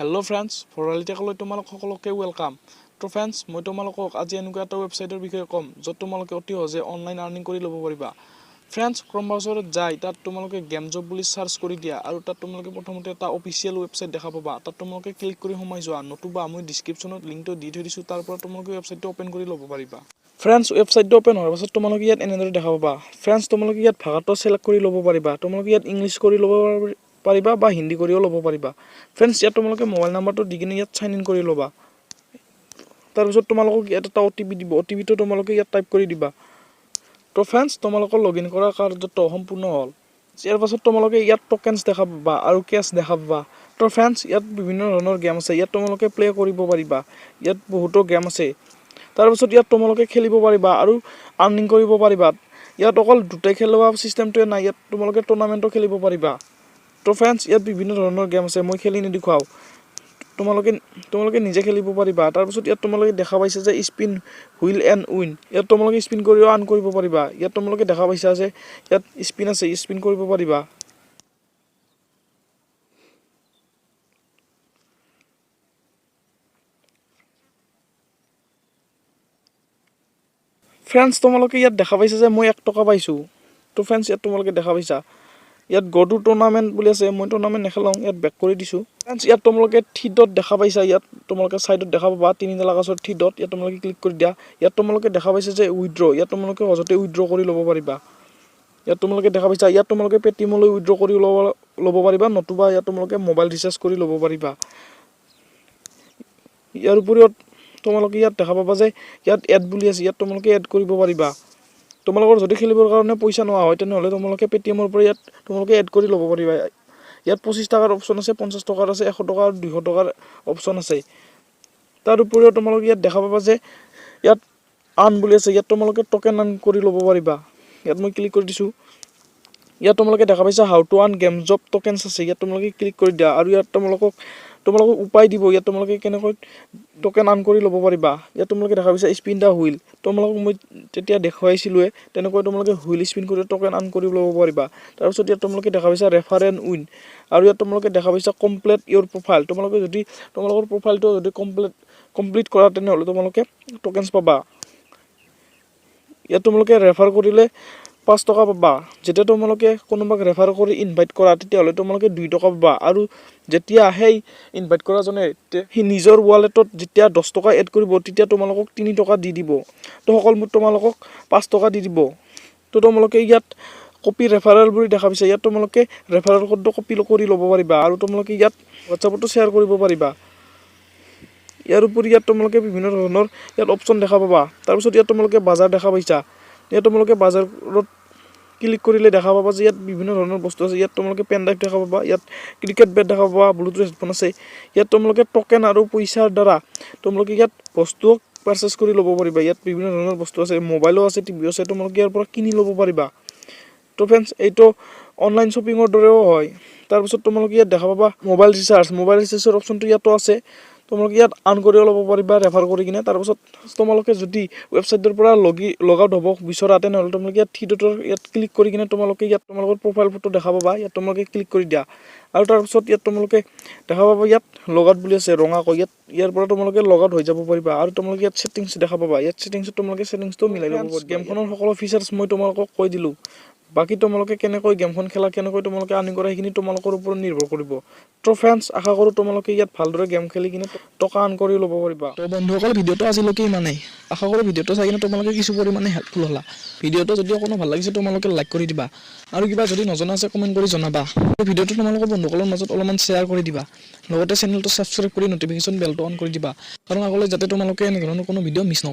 Hello' friends, Bharali টেকলৈ তোমালোক সকলোকে welcome. তো ফ্ৰেণ্ডছ, মই তোমালোকক আজি এনেকুৱা এটা ৱেবছাইটৰ বিষয়ে ক'ম, য'ত তোমালোকে অতি সহজে অনলাইন আৰ্নিং কৰি ল'ব পাৰিবা। ফ্ৰেণ্ডছ, ক্ৰম ব্ৰাউজাৰত যাই তাত তোমালোকে গেম জব বুলি চাৰ্চ কৰি দিয়া আৰু তাত তোমালোকে প্ৰথমতে এটা অফিচিয়েল ৱেবছাইট দেখা পাবা। তাত তোমালোকে ক্লিক কৰি সোমাই যোৱা, নতুবা মই ডিছক্ৰিপশ্যনত লিংকটো দি থৈ দিছোঁ, তাৰ পৰা তোমালোকে ৱেবছাইটটো অ'পেন কৰি ল'ব পাৰিবা। ফ্ৰেণ্ডছ, ৱেবছাইটটো অ'পেন হোৱাৰ পাছত তোমালোকে ইয়াত এনেদৰে দেখা পাবা। ফ্ৰেণ্ডছ, তোমালোকে ইয়াত ভাষাটো ছিলেক্ট কৰি ল'ব পাৰিবা। তোমালোকে ইয়াত ইংলিছ কৰি ল'ব পাৰিবা বা হিন্দী কৰিও ল'ব পাৰিবা। ফ্ৰেণ্ডছ, ইয়াত তোমালোকে মোবাইল নাম্বাৰটো দি কিনে ইয়াত চাইন ইন কৰি ল'বা। তাৰপিছত তোমালোকক ইয়াত এটা অ'টিপি দিব। অ'টিপিটো তোমালোকে ইয়াত টাইপ কৰি দিবা। তো ফ্ৰেণ্ডছ, তোমালোকৰ লগ ইন কৰা কাৰ্যটো সম্পূৰ্ণ হ'ল। ইয়াৰ পাছত তোমালোকে ইয়াত টকেনছ দেখা পাবা আৰু কেছ দেখা পাবা। তো ফ্ৰেণ্ডছ, ইয়াত বিভিন্ন ধৰণৰ গেম আছে। ইয়াত তোমালোকে প্লে' কৰিব পাৰিবা। ইয়াত বহুতো গেম আছে। তাৰপিছত ইয়াত তোমালোকে খেলিব পাৰিবা আৰু আৰ্নিং কৰিব পাৰিবা। ইয়াত অকল দুটাই খেলোৱা ছিষ্টেমটোৱে নাই, ইয়াত তোমালোকে টুৰ্ণামেণ্টো খেলিব পাৰিবা। তো ফ্ৰেণ্ডছ, ইয়াত বিভিন্ন ধৰণৰ গেম আছে। মই খেলি নেদেখুৱাওঁ, তোমালোকে নিজে খেলিব পাৰিবা। তাৰপিছত ইয়াত তোমালোকে দেখা পাইছা যে স্পিন হুইল এণ্ড উইন। ইয়াত তোমালোকে স্পিন কৰিও আৰ্ণ কৰিব পাৰিবা। ইয়াত তোমালোকে দেখা পাইছা যে ইয়াত স্পিন আছে, স্পিন কৰিব পাৰিবা। ফ্ৰেণ্ডছ, তোমালোকে ইয়াত দেখা পাইছা যে মই 1 টকা পাইছোঁ। তো ফ্ৰেণ্ডছ, ইয়াত তোমালোকে দেখা পাইছা, ইয়াত গ' টু টুৰ্ণামেণ্ট বুলি আছে। মই টুৰ্ণামেণ্ট নেখেলাওঁ, ইয়াত বেক কৰি দিছোঁ। ফ্ৰেণ্ডছ, ইয়াত তোমালোকে থ্ৰী ডট দেখা পাইছা। ইয়াত তোমালোকে ছাইডত দেখা পাবা তিনিডাল গছৰ থ্ৰী ডট। ইয়াত তোমালোকে ক্লিক কৰি দিয়া। ইয়াত তোমালোকে দেখা পাইছা যে উইড্ৰ। ইয়াত তোমালোকে সহজতে উইড্ৰ কৰি ল'ব পাৰিবা। ইয়াত তোমালোকে দেখা পাইছা, ইয়াত তোমালোকে পে'টিএমলৈ উইড্ৰ কৰি ল'ব পাৰিবা, নতুবা ইয়াত তোমালোকে মোবাইল ৰিচাৰ্জ কৰি ল'ব পাৰিবা। ইয়াৰ উপৰিও তোমালোকে ইয়াত দেখা পাবা যে ইয়াত এড বুলি আছে। ইয়াত তোমালোকে এড কৰিব পাৰিবা। তোমালোকৰ যদি খেলিবৰ কাৰণে পইচা নোহোৱা হয়, তেনেহ'লে তোমালোকে পে'টিএমৰ পৰা ইয়াত তোমালোকে এড কৰি ল'ব পাৰিবা। ইয়াত 25 টকাৰ অপশ্যন আছে, 50 টকাৰ আছে, 100 টকা আৰু 200 টকাৰ অপশ্যন আছে। তাৰ উপৰিও তোমালোকে ইয়াত দেখা পাবা যে ইয়াত আৰ্ণ বুলি আছে। ইয়াত তোমালোকে টকেন আৰ্ণ কৰি ল'ব পাৰিবা। ইয়াত মই ক্লিক কৰি দিছোঁ। ইয়াত তোমালোকে দেখা পাইছা, "How to earn Game Job tokens" আছে। ইয়াত তোমালোকে ক্লিক কৰি দিয়া আৰু ইয়াত তোমালোকক উপায় দিব, ইয়াত তোমালোকে কেনেকৈ টকেন আৰ্ণ কৰি ল'ব পাৰিবা। ইয়াত তোমালোকে দেখা পাইছা, স্পিন the wheel. তোমালোকক মই তেতিয়া দেখুৱাইছিলোঁৱে, তেনেকৈ তোমালোকে হুইল স্পিন কৰি টকেন আৰ্ণ কৰি ল'ব পাৰিবা। তাৰপিছত ইয়াত তোমালোকে দেখা পাইছা, ৰেফাৰ এণ্ড উইন। আৰু ইয়াত তোমালোকে দেখা পাইছা, কমপ্লিট ইয়ৰ প্ৰফাইল। তোমালোকে যদি তোমালোকৰ প্ৰফাইলটো যদি কমপ্লিট কৰা, তেনেহ'লে তোমালোকে টকেনছ পাবা। ইয়াত তোমালোকে ৰেফাৰ কৰিলে 5 টকা পাবা। যেতিয়া তোমালোকে কোনোবাক ৰেফাৰ কৰি ইনভাইট কৰা, তেতিয়াহ'লে তোমালোকে 2 টকা পাবা। আৰু যেতিয়া সেই ইনভাইট কৰাজনে সি নিজৰ ৱালেটত যেতিয়া 10 টকা এড কৰিব, তেতিয়া তোমালোকক 3 টকা দি দিব। তো সকলো মুঠ তোমালোকক 5 টকা দি দিব। তো তোমালোকে ইয়াত কপি ৰেফাৰেল বুলি দেখা পাইছা। ইয়াত তোমালোকে ৰেফাৰেল কোডটো কপি কৰি ল'ব পাৰিবা আৰু তোমালোকে ইয়াত হোৱাটছআপতো শ্বেয়াৰ কৰিব পাৰিবা। ইয়াৰ উপৰি ইয়াত তোমালোকে বিভিন্ন ধৰণৰ ইয়াত অপশ্যন দেখা পাবা। তাৰপিছত ইয়াত তোমালোকে বাজাৰ দেখা পাইছা। ইয়াত তোমালোকে বাজাৰত ক্লিক কৰিলে দেখা পাবা যে ইয়াত বিভিন্ন ধৰণৰ বস্তু আছে। ইয়াত তোমালোকে পেন ড্ৰাইভ দেখা পাবা, ইয়াত ক্ৰিকেট বেট দেখা পাবা, ব্লুটুথ হেডফোন আছে। ইয়াত তোমালোকে টকেন আৰু পইচাৰ দ্বাৰা তোমালোকে ইয়াত বস্তু পাৰচেছ কৰি ল'ব পাৰিবা। ইয়াত বিভিন্ন ধৰণৰ বস্তু আছে, মোবাইলো আছে, টিভিও আছে। তোমালোকে ইয়াৰ পৰা কিনি ল'ব পাৰিবা। তো ফ্ৰেণ্ডছ, এইটো অনলাইন শ্বপিঙৰ দৰেও হয়। তাৰপিছত তোমালোকে ইয়াত দেখা পাবা মোবাইল ৰিচাৰ্জ। মোবাইল ৰিচাৰ্জৰ অপশ্যনটো ইয়াতো আছে। তোমালোকে ইয়াত আৰ্ণ কৰিও ল'ব পাৰিবা ৰেফাৰ কৰি কিনে। তাৰপিছত তোমালোকে যদি ৱেবছাইটটোৰ পৰা লগ আউট হ'ব বিচৰা, তেনেহ'লে তোমালোকে ইয়াত থ্ৰী ডটৰ ইয়াত ক্লিক কৰি কিনে তোমালোকে ইয়াত তোমালোকৰ প্ৰফাইল ফটো দেখা পাবা। ইয়াত তোমালোকে ক্লিক কৰি দিয়া আৰু তাৰপিছত ইয়াত তোমালোকে দেখা পাবা, ইয়াত লগ আউট বুলি আছে ৰঙাকৈ। ইয়াৰ পৰা তোমালোকে লগ আউট হৈ যাব পাৰিবা। আৰু তোমালোকে ইয়াত ছেটিংছ দেখা পাবা। ইয়াত ছেটিংছত তোমালোকে ছেটিংছটো মিলাই ল'ব পাৰিবা। গেমখনৰ সকলো ফিচাৰ্ছ মই তোমালোকক কৈ দিলোঁ। বাকী তোমালোকে কেনেকৈ গেমখন খেলা, কেনেকৈ তোমালোকে আৰ্নিং কৰা, সেইখিনি তোমালোকৰ ওপৰত নিৰ্ভৰ কৰিব। তো ফ্ৰেণ্ডছ, আশা কৰোঁ তোমালোকে ইয়াত ভালদৰে গেম খেলি কিনে টকা আৰ্ণ কৰি ল'ব পাৰিবা। তো বন্ধুসকল, ভিডিঅ'টো আজিলৈকে ইমানেই। আশা কৰোঁ ভিডিঅ'টো চাই কিনে তোমালোকে কিছু পৰিমাণে হেল্পফুল হ'লা। ভিডিঅ'টো যদি অকণো ভাল লাগিছে, তোমালোকে লাইক কৰি দিবা আৰু কিবা যদি নজনা আছে, কমেণ্ট কৰি জনাবা। আৰু ভিডিঅ'টো তোমালোকৰ বন্ধুসকলৰ মাজত অলপমান শ্বেয়াৰ কৰি দিবা। লগতে চেনেলটো ছাবস্ক্ৰাইব কৰি ন'টিফিকেশ্যন বেলটো অন কৰি দিবা, কাৰণ আগলৈ যাতে তোমালোকে এনেধৰণৰ কোনো ভিডিঅ' মিছ নকৰা।